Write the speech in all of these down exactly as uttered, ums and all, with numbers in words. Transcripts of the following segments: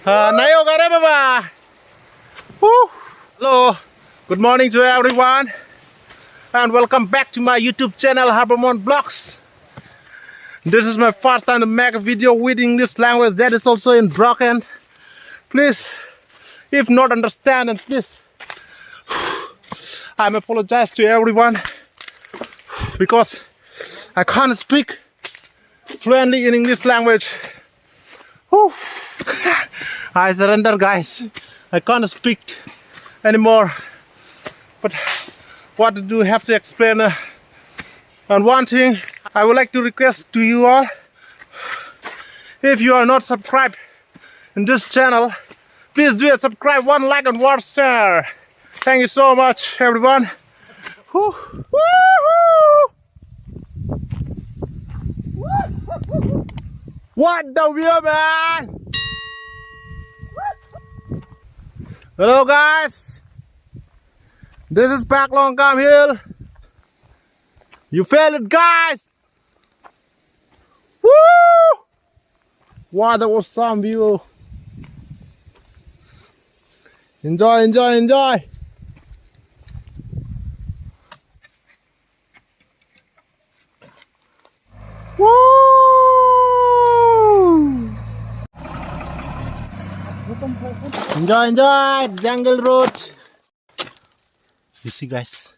Uh, nayo gare baba. Woo. Hello. Good morning to everyone. And welcome back to my YouTube channel, Harbormon Vlogs. This is my first time to make a video with English language that is also in broken. Please, if not understand, and please, I'm apologize to everyone because I can't speak fluently in English language. Whew. I surrender, guys. I can't speak anymore. But what do I have to explain? Uh, and one thing I would like to request to you all, if you are not subscribed in this channel, please do a subscribe, one like and one share. Thank you so much, everyone. Whew. Woohoo! What the view, man! Hello, guys. This is Paklongkam Hill. You feel it, guys? Woo! What an awesome view. Enjoy, enjoy, enjoy. Woo! Enjoy, enjoy, jungle road. You see, guys,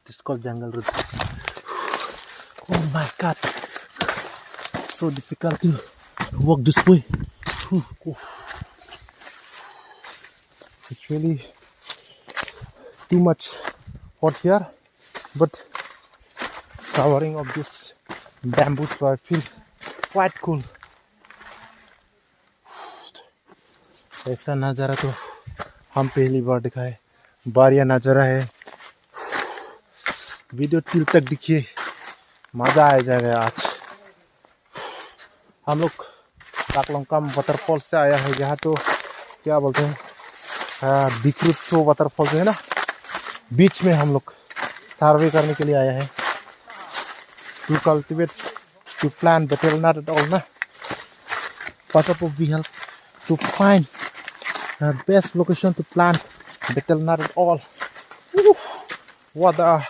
this is called jungle road. Oh my God, so difficult to walk this way. Whew, oh. Actually, too much hot here, but covering of this bamboo, so I feel quite cool. ऐसा नज़ारा तो हम पहली बार देखा है। बढ़िया नज़ारा है। वीडियो till तक देखिए, मज़ा आ जाएगा आज। हम लोग पाकलोंगकाम वाटरफॉल से आया है, यहाँ तो क्या बोलते हैं, हाँ, दिक्रुत्सो वाटरफॉल जो है ना, बीच में हम लोग सर्वे करने के लिए आया है। To cultivate, to plant betel nut and all ना। First of all, we have to find the best location to plant betel nut and all. Woo! What a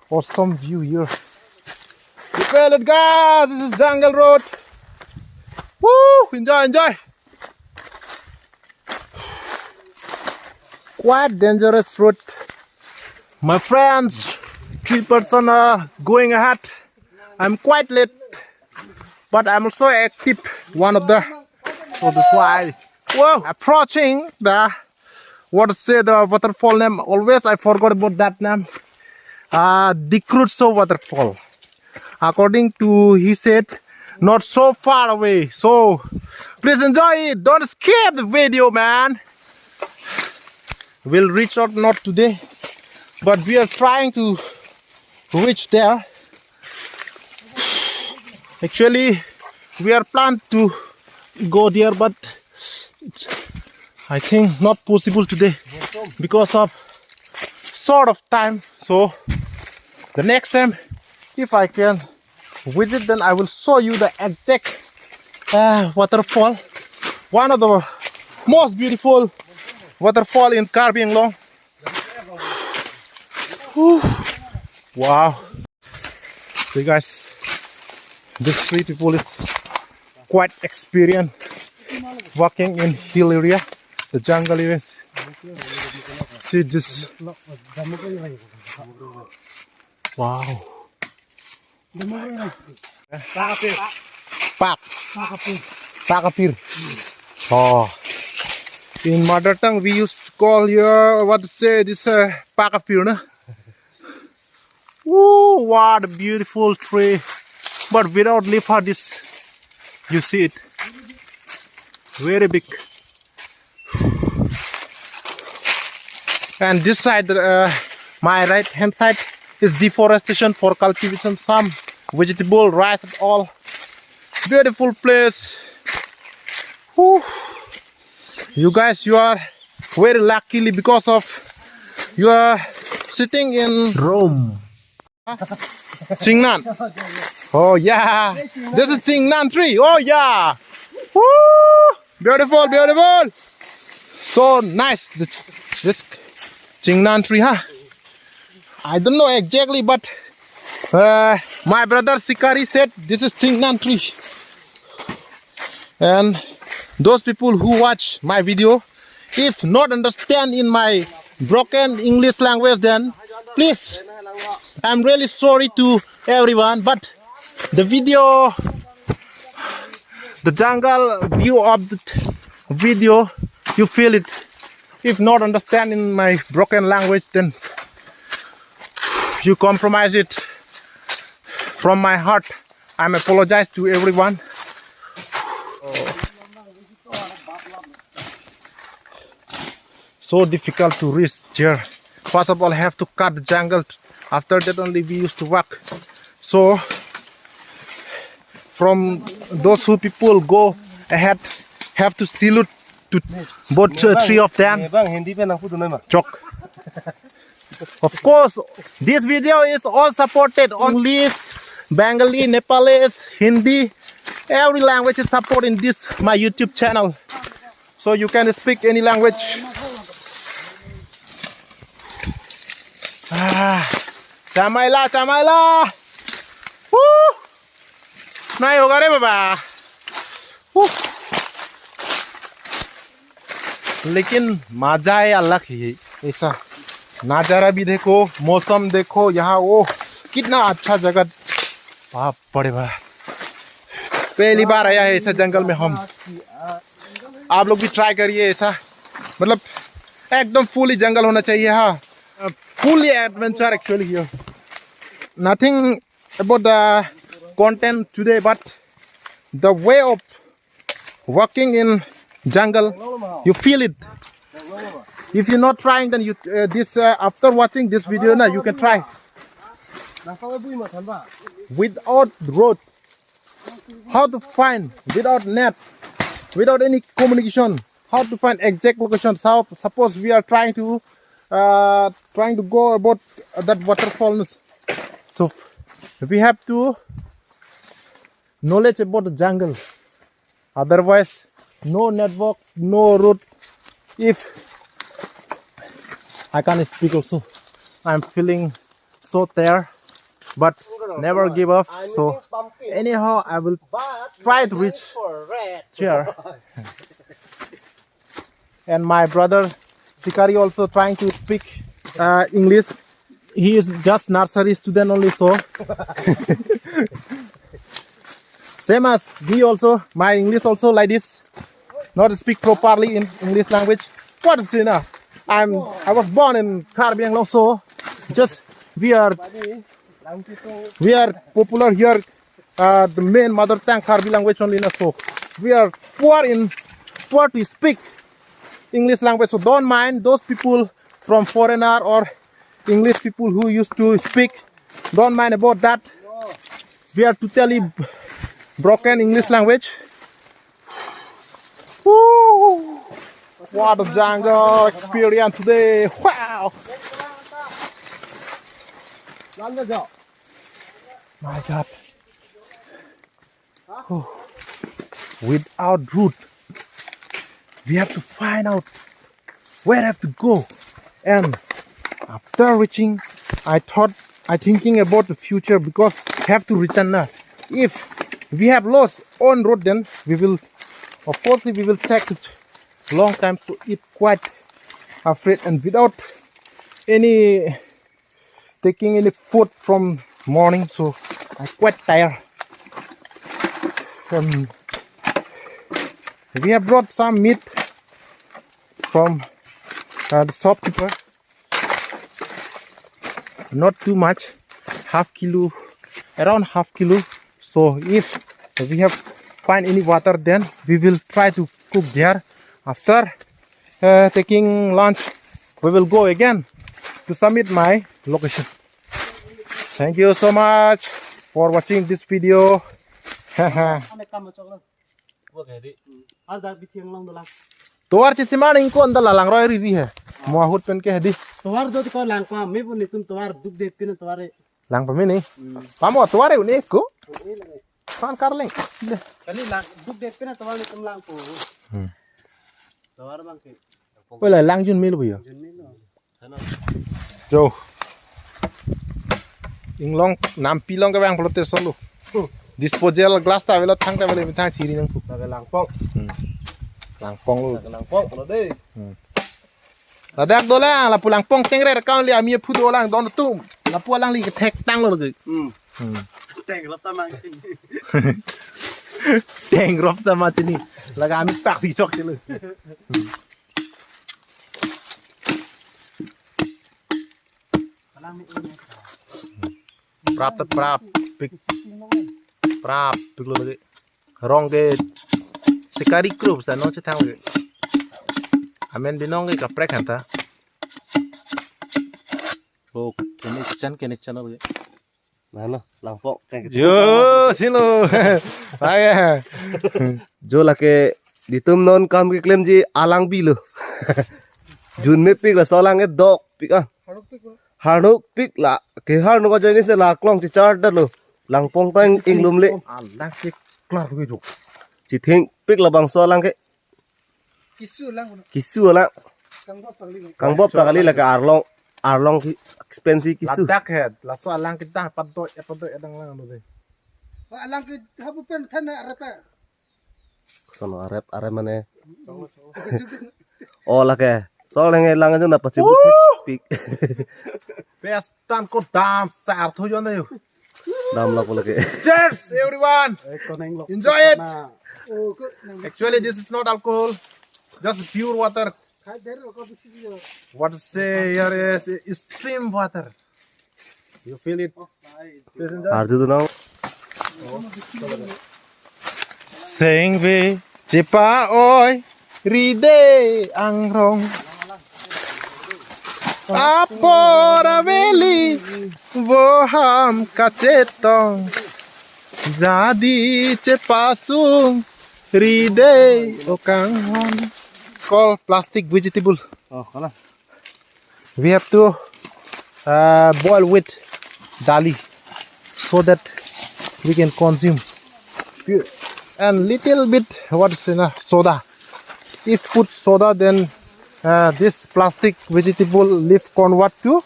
awesome view here. Prepare, let's go. This is jungle road. Woo! Enjoy, enjoy. Quite dangerous road. My friends, three person are going ahead. I'm quite late, but I'm also active. One of the, so that's why. Whoa! Approaching the, what to say, the waterfall name. Always I forgot about that name. Uh, Dikrutso waterfall. According to he said, not so far away. So please enjoy it. Don't skip the video, man. We'll reach out not today, but we are trying to reach there. Actually, we are planned to go there, but I think not possible today because of short of time. So the next time, if I can visit, then I will show you the exact uh, waterfall. One of the most beautiful waterfall in Karbi Anglong. Whew. Wow. See, guys, this three people is quite experienced working in hill area, the jungle areas. See this. Wow. Pak. Pak. Pak apir. Oh. In mother tongue, we used to call your, what to say, this, uh, pak apir, na? Woo, what a beautiful tree. But without leaf, how this, you see it. Very big. And this side, uh, my right hand side is deforestation for cultivation, some vegetable, rice and all. Beautiful place. Whew. You guys, you are very luckily because of you are sitting in Rome. Chingnan. Oh yeah, this is Chingnan tree. Oh yeah, woo, beautiful, beautiful, so nice. This, this Chingnan tree, huh? I don't know exactly, but uh, my brother Sikari said this is Chingnan tree. And those people who watch my video, if not understand in my broken English language, then please, I'm really sorry to everyone, but the video, the jungle view of the video, you feel it. If not understand in my broken language, then you compromise it. From my heart, I'm apologize to everyone. So difficult to reach here. First of all, have to cut the jungle. After that, only we used to walk. So, from those who people go ahead, have to salute to both uh, three of them. Bang, Hindi pe nang putu nama. Chok. Of course, this video is all supported on English, Bengali, Nepalese, Hindi. Every language is supported in this my YouTube channel. So you can speak any language. Ah, chamaila, chamaila. Woo! नहीं होगा रे बाबा। उफ। लेकिन मजा है अलग ही ऐसा। नज़ारा भी देखो, मौसम देखो, यहाँ वो कितना अच्छा जगह। बाप बड़े बा, पहली बार आया है ऐसा जंगल में हम। आप लोग भी ट्राई करिए ऐसा, मतलब एकदम फुली जंगल होना चाहिए। हाँ, fully adventure actually here. Nothing about the content today, but the way of walking in jungle, you feel it. If you're not trying, then you uh, this uh, after watching this video now you can try. Without road, how to find, without net, without any communication, how to find exact location? How, suppose we are trying to uh, trying to go about that waterfall, so we have to knowledge about the jungle. Otherwise, no network, no road. If I can't speak also, I'm feeling so tired, but never give up. So anyhow, I will try to reach here. And my brother Sikari also trying to speak uh, English. He is just nursery student only, so same as me also. My English also like this, not speak properly in English language. What is enough? I'm I was born in Karbi Anglong, so just we are we are popular here. Uh, the main mother tongue Karbi language only na, so we are poor in poor to speak English language. So don't mind those people from foreigner or English people who used to speak. Don't mind about that. We are totally broken English language. Woo! What a jungle experience today! Wow! My God. Oh. Without route, we have to find out where have to go. And after reaching, I thought, I thinking about the future because have to return now. If we have lost on road, then we will, of course, we will take it long time. So it quite afraid and without any taking any food from morning, so I quite tired. Um, we have brought some meat from uh, the shopkeeper. Not too much, half kilo, around half kilo. So if we have find any water, then we will try to cook there. After uh, taking lunch, we will go again to submit my location. Thank you so much for watching this video. Tovar chisiman ingko anda lalang roi riri he. Mo ahut pen ke hedi. Tovar do ko lang pa me pun itum tovar duk de pin tovar. Lang pa me ni. Pamo tovar e une ko. Pan karleng. Deh. Kali lang, duk deh pina tawar ni tum lang po. Hmm. Tawar bang ke. Wala lang jun mil bu yo. Jun mil lo. Jo. Inglong nampi long ke bang pelote solo. Disposal glass ta velo thang ta velo thang chiri nang pu. Lake langpong. Hmm. Langpong lo. Lake langpong lo deh. Hmm. Ladak dolang, lapu langpong tengre account li ami phu dolang don tum. Lapu alangli kethek tanglo lagi. Hmm. Hmm. Teng rop ta mang. Teng rop ta mang chini. Laga ami pak si chok chilo. Hmm. Prap ta prap. Pik. Prap. Pik lo lagi. Rong ke sekari krup sa nong chethang ke. Amen binong ke kaprek hanta. Oh, kene chan, kene chan lagi. Mano, langpok. Yo, silo. Aya. Jo lake ditum non kam keklemji alang bilo. Jun mepik laso alang ke dok pik ah. Harnuk pik la ke harnuk aja ni se laklong chichar dalo. Langpong tang inglum le. Alang ke klar tu ke jok. Chitheng pik labangso alang ke. Kisu alang. Kisu alang. Kangbop ta kali. Kangbop ta kali lake arlong. Arlong ki expensive kisu. Ladak he, laso alang kita padoi, padoi adang lang lo deh. Wah, alang ke hapu pen thana arep. Sono arep, arep mane. Oh, lake. Sol lenge lang aja na pachibut pik. Best tan ko dam sa artho jon ayo. Dam lak lake. Cheers, everyone. Enjoy it. Actually, this is not alcohol, just pure water. What to say here is, is stream water. You feel it? Please enjoy. Arju tu nang. Sengve chepa-oi ride angrong. Apor aveli voham kachetong. Jadi chepasung ride okanghon. Call plastic vegetable. Oh, kalah. We have to uh, boil with dali so that we can consume. Pu- And little bit what is in a soda. If put soda, then uh, this plastic vegetable leaf convert to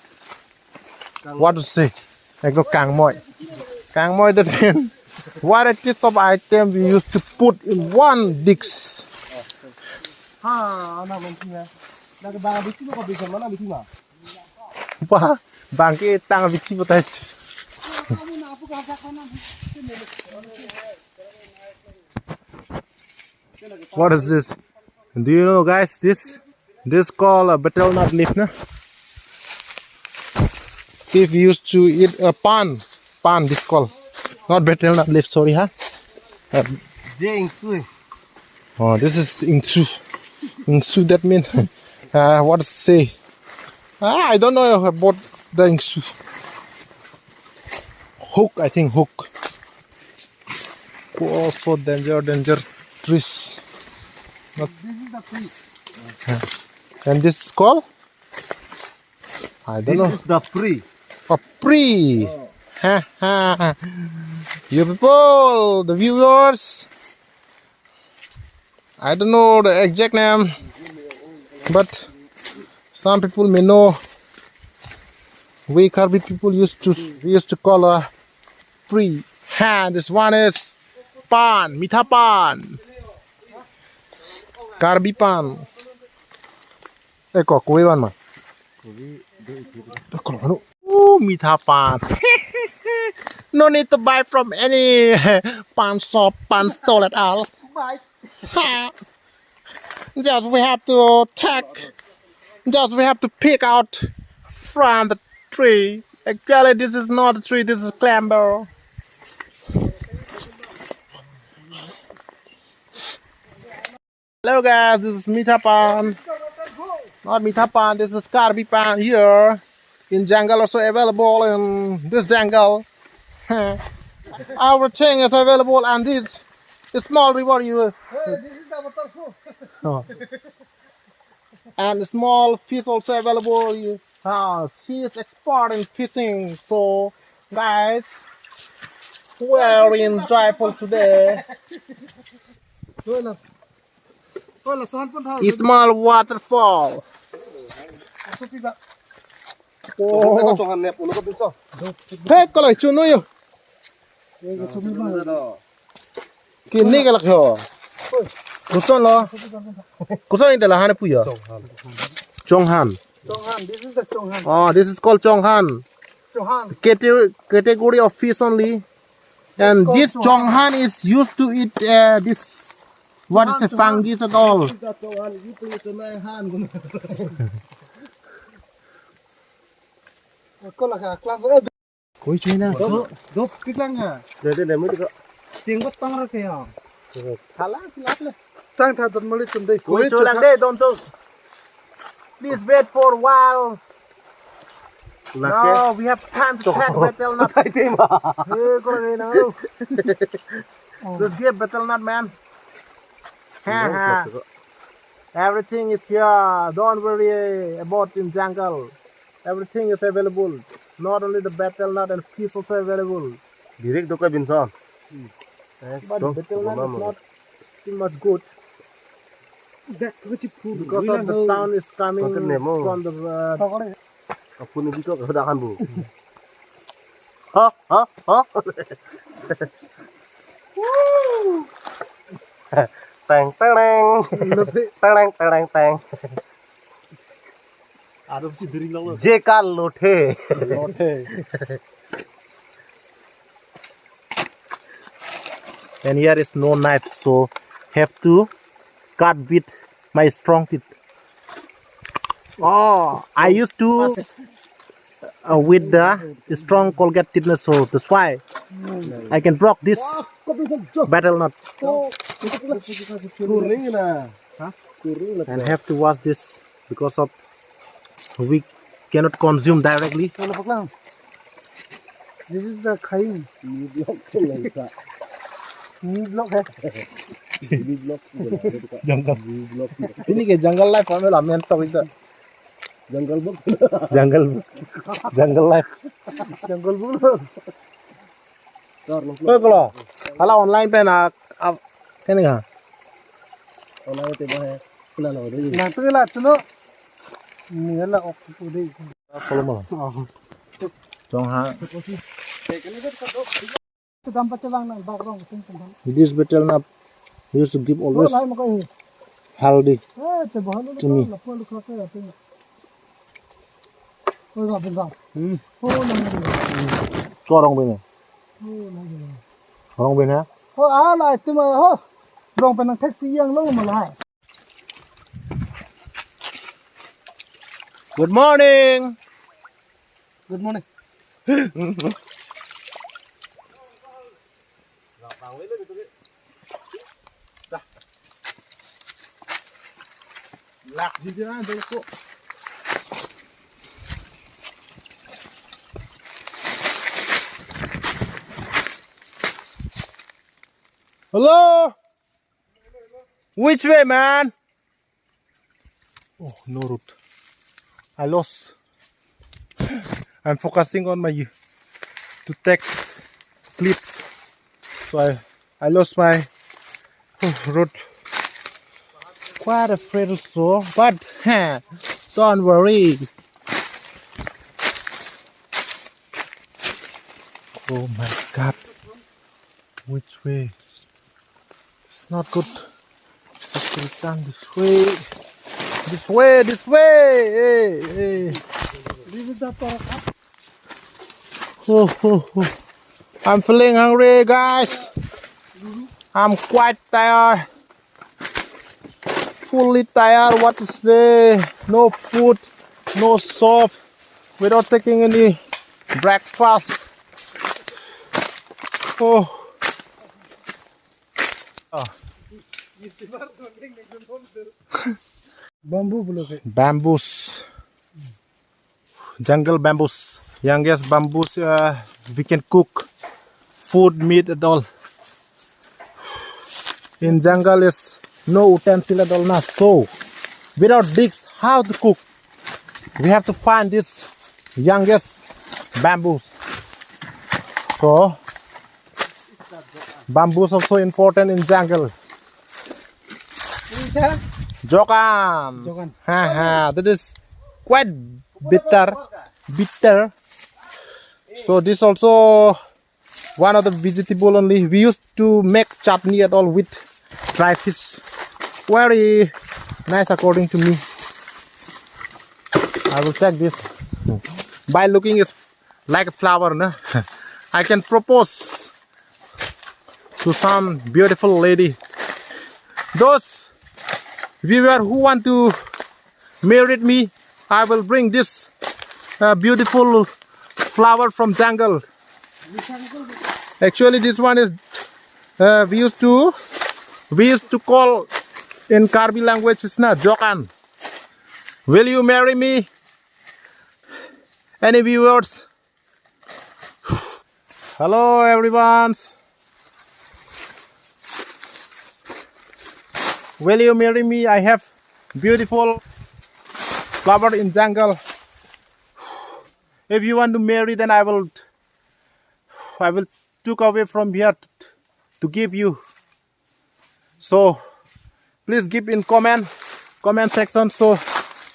what to say? Ekdom kangmoi. Kangmoi, that mean varieties of item we used to put in one dish. Ha, ana mungkin ya. Lagi bang abis itu kok bisa mana abis itu mah? Wah, bangke tang abis itu tadi. What is this? Do you know, guys? This this called a betel nut leaf, na? If you used to eat a pan, pan this called, not betel nut leaf. Sorry, huh? Uh, Jeng kui. Oh, this is ingsu. Ingsu, that mean uh, what to say? Ah, I don't know about the ingsu. Hook, I think hook. Oh, so danger, danger trees. Not This is the tree. And this is called? I don't This know. Is the tree. A tree. Ha ha. You people, the viewers, I don't know the exact name, but some people may know. We Karbi people used to we used to call a tree. Ha, this one is pan, mitha pan. Karbi pan. Eh, ko, koi pan ma? Ko, ano? Oh, mitha pan. No need to buy from any pan shop, pan stall at all. Ha. Just we have to take, just we have to pick out from the tree. Actually, this is not a tree, this is climber. Hello guys, this is Mitha Pan. Not Mitha Pan, this is Karbi Pan here. In jungle also available in this jungle. Everything is available and this is small river you. Hey, this is the waterfall. Oh. And small fish also available. You, uh, he is expert in fishing. So, guys, We're in Jaipur today. Small waterfall. Oh. Hey, kalau chunu yo. Kini kalak ho. Koson lo? Koson inte la han pu yo? Chonghan. Chonghan. This is the chonghan. Oh, this is called chonghan. Chonghan. Cate-, category of fish only. And this chonghan is used to eat, uh, this, what is a fungus at all. Koi chuna. Dop, dop, tiklang ha. De, de, de, mu diklo. Sing bot tong ra ke ha. Hala, silat le. Sang tha don mali tum de. Koi chuna de, don to. Please wait for a while. Now we have time to pack betel nut. Hey, koi na. Just give betel nut, man. Ha, ha. Everything is here. Don't worry about in jungle. Everything is available. Not only the betel nut and fish also available. Direct do ka binson. But betel nut is not too much good because of the sound is coming from the, uh, Apuni biko ka dakan bu. Ha, ha, ha. Teng, teng, teng. Teng, teng, teng, teng. Aduh, si dering lang lo. J K Lothe. Lothe. And here is no knife, so have to cut with my strong teeth. Oh, I used to, uh, with the strong Colgate teeth, so that's why I can broke this betel nut. Kuning na. Huh? Kuning na. And have to wash this because of we cannot consume directly. This is the khai. New block to laisa. New block hai. New block. Jungle. New block. Ini ke jungle life kami lah main talk itu. Jungle book. Jungle book. Jungle life. Jungle book. Koi kolo. Hala online pen a, a, kene ha. Online te ba hai. Kena lo dei. Nang tu la chuno. Ni la ok tu dei. Kolo mo. Oh. Chonghan. Sedam pa chabang nang bak rong sing sing. This betel nut used to give always healthy. Eh, te bahal to me. Lapu lu khlak ya. Oi, bang, bang. Hmm. Oh, nang. Ko rong bene. Oh, nang. Rong bene. Oh, ah, la itu mah. Oh. Rong penang taxi yang lo malah. Good morning. Good morning. Lak jin jin ah, dolo ko. Hello? Which way, man? Oh, no route. I lost. I'm focusing on my u-, to take clips. So I, I lost my, oh, route. Quite afraid also, but, huh, don't worry. Oh my God. Which way? It's not good. Just return this way. This way, this way. Hey, hey. Oh, oh, oh. I'm feeling hungry, guys. I'm quite tired. Fully tired, what to say? No food, no shop. Without taking any breakfast. Oh. Ah. Bamboo block hai. Bamboos. Jungle bamboos. Youngest bamboos, uh, we can cook food, meat at all. In jungle is no utensil at all now. So, without this, how to cook? We have to find this youngest bamboos. So, Bamboo is also important in jungle. Jokan. Jokan. Ha ha. That is quite bitter. Bitter. So this also one of the vegetable only. We used to make chutney at all with dry fish. Very nice according to me. I will take this. By looking is like a flower, no? I can propose to some beautiful lady. Those viewer who want to marry me, I will bring this uh, beautiful flower from jungle. Actually, this one is uh, we used to we used to call in Karbi language is na jokan. Will you marry me? Any viewers? Hello, everyone. Will you marry me? I have beautiful flower in jungle. If you want to marry, then I will, I will took away from here to, to give you. So please give in comment, comment section. So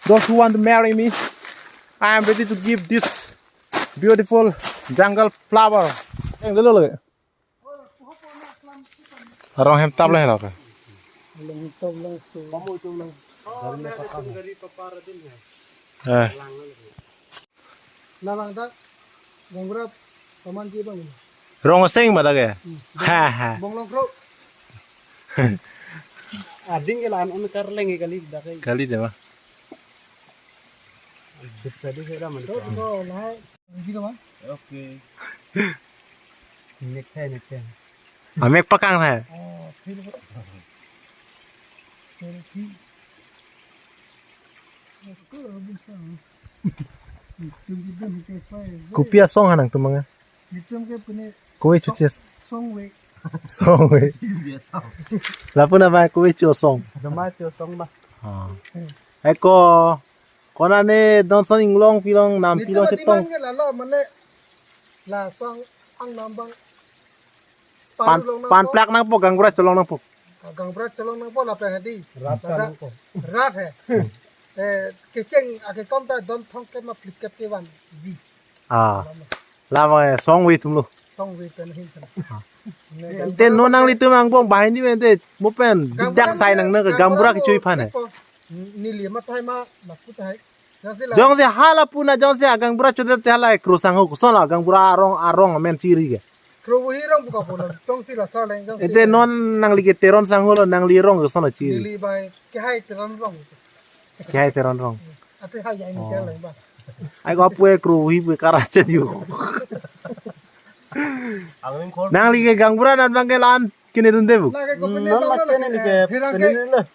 those who want to marry me, I am ready to give this beautiful jungle flower. Ang dolo lagi. Arong hem tap le lo ka. Long top long tu. Eh. Labang ta gaonbura pamanji abang. Rong aseng ma ta ke. Hmm. Ha ha. Bonglong kro. Ading ke lan un karleng kali dak ke. Kali dei ma. Bisa di saya man. Tuh, tuh, lah. Gitu, Bang. Oke. Nek thai, nek thai. Amek pakang thai. Oh, phir. Phir, phir. Kopi asong ha nangtum manga? Kove choche? Songve. Songve. Lapu na ba kove cho song. Doma cho song ba. Ah. Eko, konane don son inglong pilong nam pilong chetong. Ke lalo mane la song ang nam bang. Pan, pan plak nangpo, gaonbura cholong nangpo. Ah, gaonbura cholong nangpo lapen hadi. Rat nangpo. Rat he. Eh, kecheng ake kom ta don thong ke ma plik ke wan ji. Ah. Lama songve atum lo. Songve pen hin pen. Te non nanglitum angbong banghini pen te mo pen dak sai nang na gaonbura kechui aphan he. Neli ma thai ma, ma pu thai. Jongsi hala pu na jongsi agaonbura chodet te hala kro sangho koson la gaonbura arong arong amen chiri ke. Kro buhi rong buka pu na jongsi la sa leng jongsi. Ete non nangli ke Teron sangho lo nangli rong koson la chiri. Neli bai kehai Teron rong. Kehai Teron rong. Ate hai ya ini kehai leng ba. Ai ko pu e kro buhi pu e karachet yu. Nangli ke gaonbura nan bang ke lan kene dun debu. Lake ko pine bang lake ke phirang ke.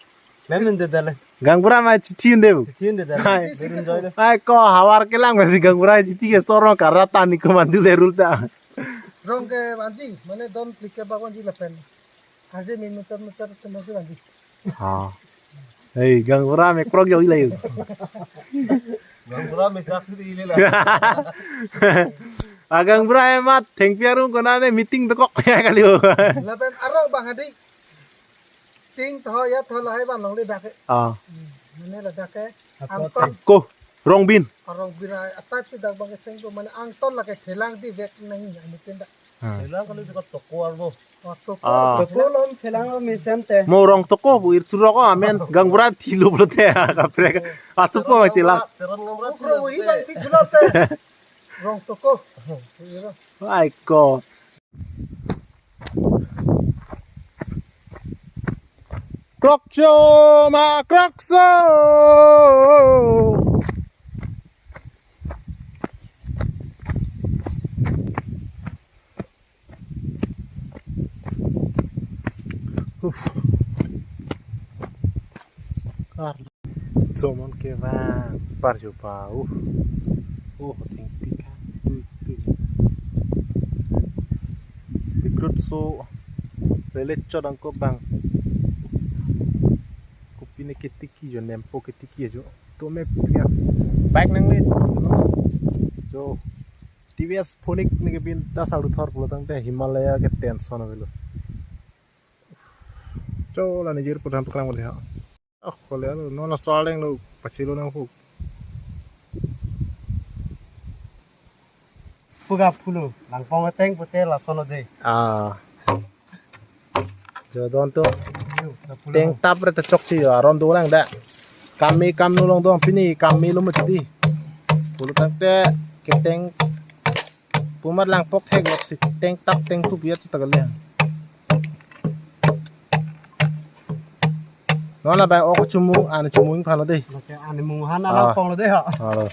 Mem nende dale. Gaonbura ma chithi un debu. Chithi un de dale. Hai. Berun joy de. Ai ko havar kelang masi gaonbura chithi ke sorong karatan ni komandu le rul ta. Rong ke vanji, mane don plik ke bak vanji lapen. Aje min mutar mutar semua si vanji. Ha. Hei, gaonbura me krok yo ilai. Gaonbura me krak si ilai la. Agaonbura emat thengpi arung konane meeting dokok ya kali. Lapen arong bang hadi. Ting tho ya tho lahai van longle dak ke. Ah. Hmm, mane la dak ke. Ako angton. Ako, rongbin. Rongbin ai, a type si dak bang ke seng ko mane angton lake thelang di vek nahi ani tinda. Ah. Thelang kali dekat toko arbo. Oh, toko. Ah. Toko lom thelang lo mesen te. Mo rong toko bu ir turok ko amen gaonbura thilo blote kaprek. Asupo ma chila. Teron ngamra. Ukro hi bang thi chulo te. Rong toko. Ai ko. Krokcho ma krokso. Uf. Kar. Somon kevang parjo pa uh. Oh, thengpi ka. Tui, tui. Bikrut so lele chodang ko bang. Kopine ketiki jo nempo ketiki jo. To me punya. Bike nang le. Jo. T V S Phoenix neke bin ta salu thor pulo tangte Himalaya ke tension avelo. Cho la nijir pudam paklang bole ha. Oh, kole alo, non la soal deng lo, pachilo nang pu. Puga pulo, langpong ateng pute lason ode. Ah. Jo don tu. Yo, la pulo. Teng tap re ta chokche jo, aron dolang da. Kami kam nulong dong pini, kami lo mesti. Pulo tangte, keteng pumat langpok thek lok si teng tap teng tup ya ta kalian. Non la bai ok chumung, an chumung phano de. Oke, ani mung han Ah. Langpong lo de ha. Alo.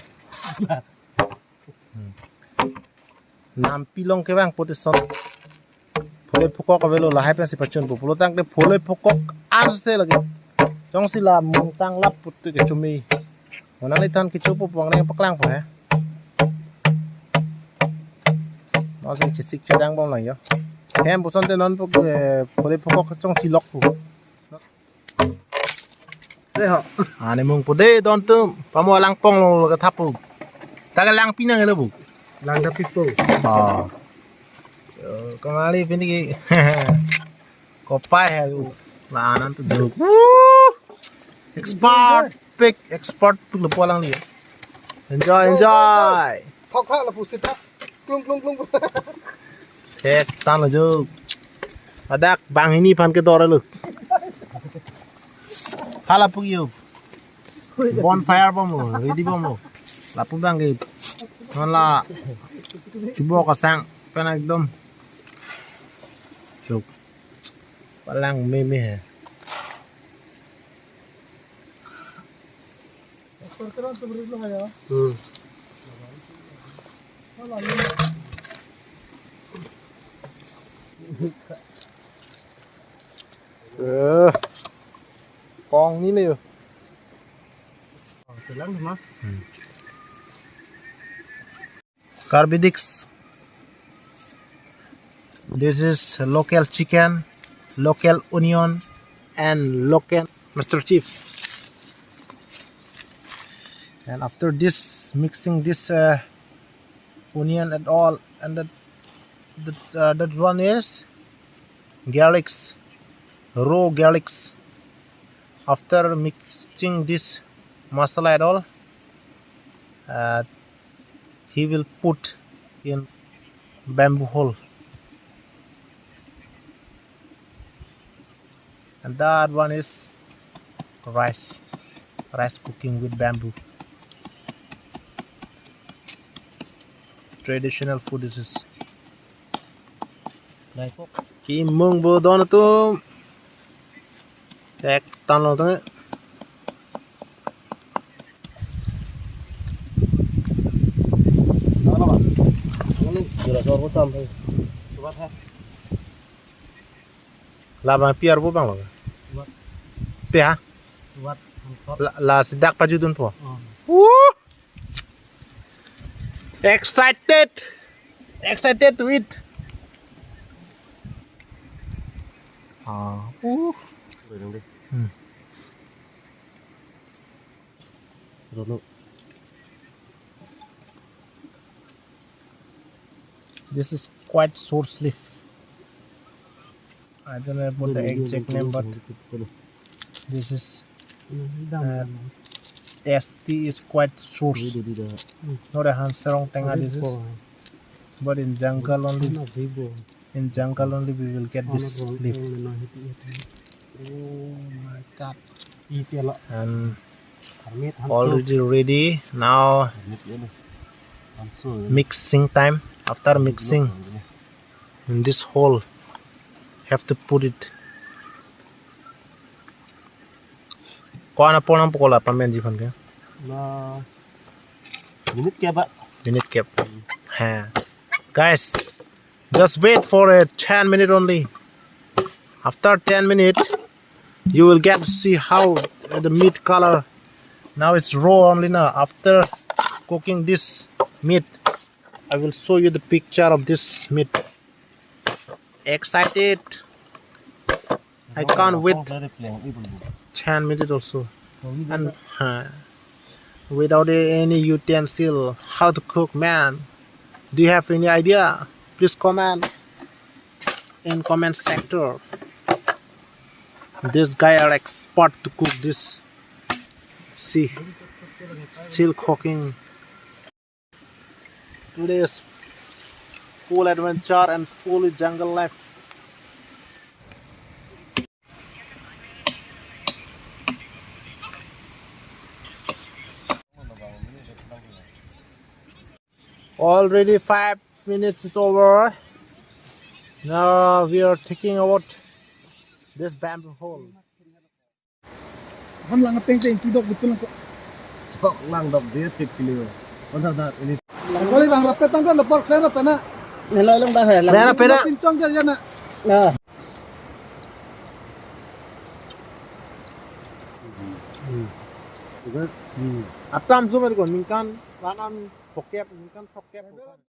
Hmm. Nampi long kevang pute son. Phole phukok avelo lahai pensi pachun pu. Pulo tangte phole phukok arse lagi. Jongsi la mung tang lap pute kechumi. Mo nangliphan kecho pu puang neng paklang pu he. Non si chesik chedang bom lang jo. Hem puson te non pu, eh, phole phukok chongsi lok pu. Dei ho. Ani mung pu dei don tum. Pamo langpong lo ke thapu. Ta ke langpi nang lo bu. Langda pipo. Oh. So, kamali pini ke. Kopai hai u. La anan tu duk. Woo! Expert pick, expert pick lo pulang li. Enjoy, enjoy. Thok thak la pusi thak. Klung klung klung. Thek tan lo jo. Adak banghini phan ke dor lo. Hala pu yo. Bonfire bom lo, ready bom lo. Lapu bang ke. Non la. Chubo kasang pen ekdom. Chuk. Palang meme hai. Hmm. Eh. Kong ni le yo. Selang ma. Hmm. Karbi Dish. This is local chicken, local onion, and local Master Chief. And after this, mixing this, uh, onion at all, and that, that's, uh, that one is garlics, raw garlics. After mixing this masala at all, uh, he will put in bamboo hole. And that one is rice. Rice cooking with bamboo. Traditional food this is. Kimung bo don atum. Tek tan lo tang. Labang piar bo bang lo. Suat. Pia? Suat, hamsot. La, la sidak pajudun po. Oh. Woo! Excited. Excited to eat. Ah, uh. Hmm. This is quite sour leaf. I don't know about the exact name, but this is, uh, taste is quite sour. Not a hand sarong tenga this is, but in jungle only. In jungle only we will get this leaf. Oh my God. And already ready. Now mixing time. After mixing, in this hole, have to put it. Ko-an apor nangpo ko la pamenji aphan ke? Na, minute kep ba? Minute kep. Ha. Guys, just wait for a ten minute only. After ten minutes, you will get to see how, uh, the meat color. Now it's raw only now. After cooking this meat, I will show you the picture of this meat. Excited. I can't wait ten minutes also. And, uh, without a-, any utensil, how to cook, man? Do you have any idea? Please comment in comment sector. This guy are expert to cook this. See, still cooking. Today is full adventure and full jungle life. Already five minutes is over. Now we are taking out this bamboo hole. Han lang teng teng pidok betul ko. Tok lang dok dia tik kilo. Mantap dah ini. Lang kali bang rapet tangga lepor kena pena. Nelo lang dah ya. Kena pena. Pincong aja ya nak. Nah. Hmm. Atam zoom ko ningkan lanan pokep ningkan pokep.